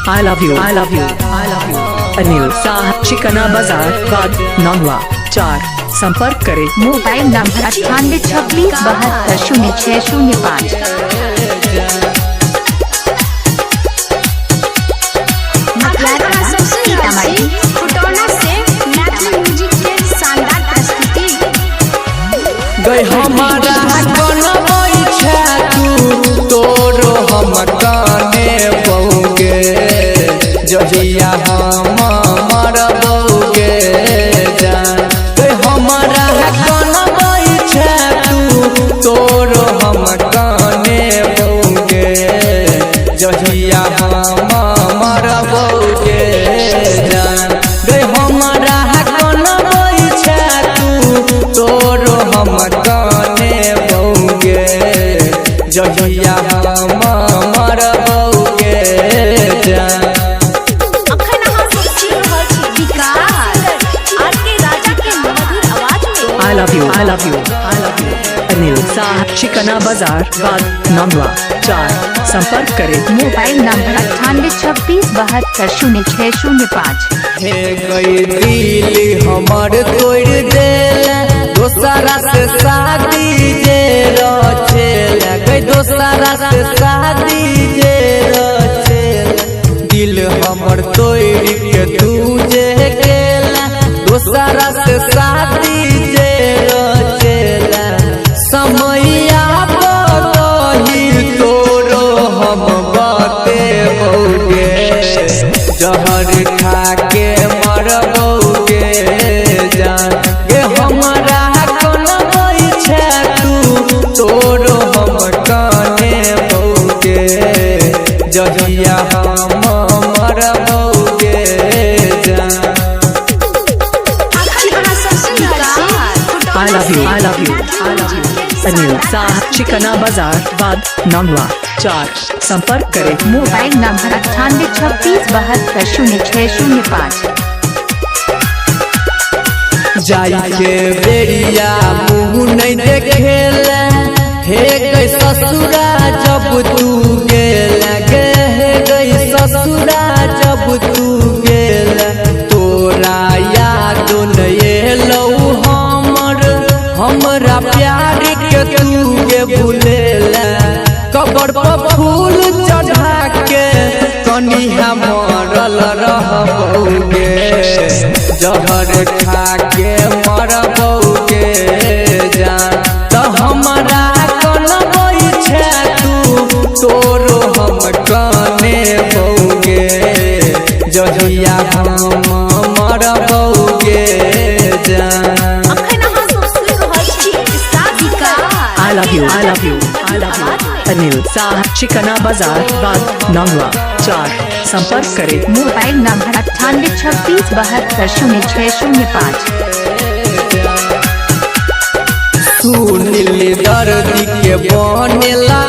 I love you, I love you, I love you. Anil Sah, Chikana Bazar, ward नंगवा 4। संपर्क करें। Mobile number 98 26 72 06 05। अखन अहाँ सब सुनि रहल छी खुटौना से मैथिली म्यूजिक के शानदार प्रस्तुति। गई हमारा कनबै छे तू तोरो हम काने बौगे, जहिया हम मरबौगे जान। गई हमारा कनबै छे तू तोरो हम काने बौगे, जहिया हम मरबौगे जान। गई हमारा कनबै छे तू तोरो हम काने बौगे, जहिया हम मरबौगे जान। अखन अहाँ सब सुनि रहल छी विकास आर के राजा के मधुर आवाज में। I love you, I love you, I love you. Anil Sah, Chikana Bazar, ward Nangwa 4। संपर्क करें। Mobile number 98 26 72 06 05। हे गई दिल हमर तोड़ देला, दोसरा से शादी जे रचेला। गई दोसरा से शादी जे रचेला, दिल हमर तोड़ के तू जे गेला, दोसरा से शादी जे रचेला। समैया बदही तोरो हम बाते बौगे, जहर खा के मरबौगे जान। गे हमरा कनबै छे तू तोरो हम काने बौगे, जहिया हम मरबौगे जान। अखन अहाँ सब सुनि रहल छी I love you, I love you, I love you. Anil Sah, Chikana Bazar, ward Nangwa 4। संपर्क करें। Mobile number 98 26 72 06 05। जाई के बेरिया मुँह नहीं देखेला, हे गई ससुरा जब तू गेला। गे हे गई ससुरा जब तू गेला, तोरा याद नहीं एलौ हमर, हमरा प्यार के तू के भूलेला। कबर पर फूल चढ़ा के कनी मरल रहबौगे, जहर खा के मरबौगे जान। त हमरा कनबै छे तू तोरो हम काने बौगे, जहिया हम मरबौगे जान। अखन अहाँ सब सुनि रहल छी star Vikas I love you, I love you, I love you. Anil Sah, Chikana Bazar, ward Nangwa 4। संपर्क करें। Mobile number 98 26 72 06 05। Sunil दर्द के बनेला,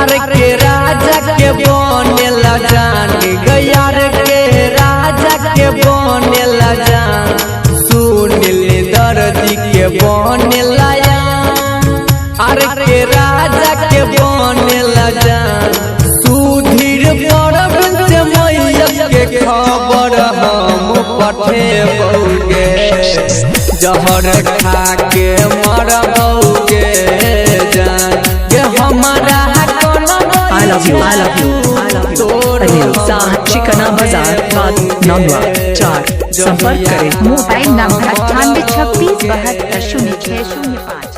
आर के राजा के बनेला जान। गयार के राजा के बनेला जान। सुनील दर्द के बनेला, आर के राजा के बनेला जान। सुधीर परब से मैया के खबर हम पठेबौगे, जहर खा के मरबौगे जान। गे हमरा I love you, I love you, I love you. Anil Sah, Chikana Bazar, ward Nangwa 4। संपर्क करें। Mobile number 98 26 72 06 05।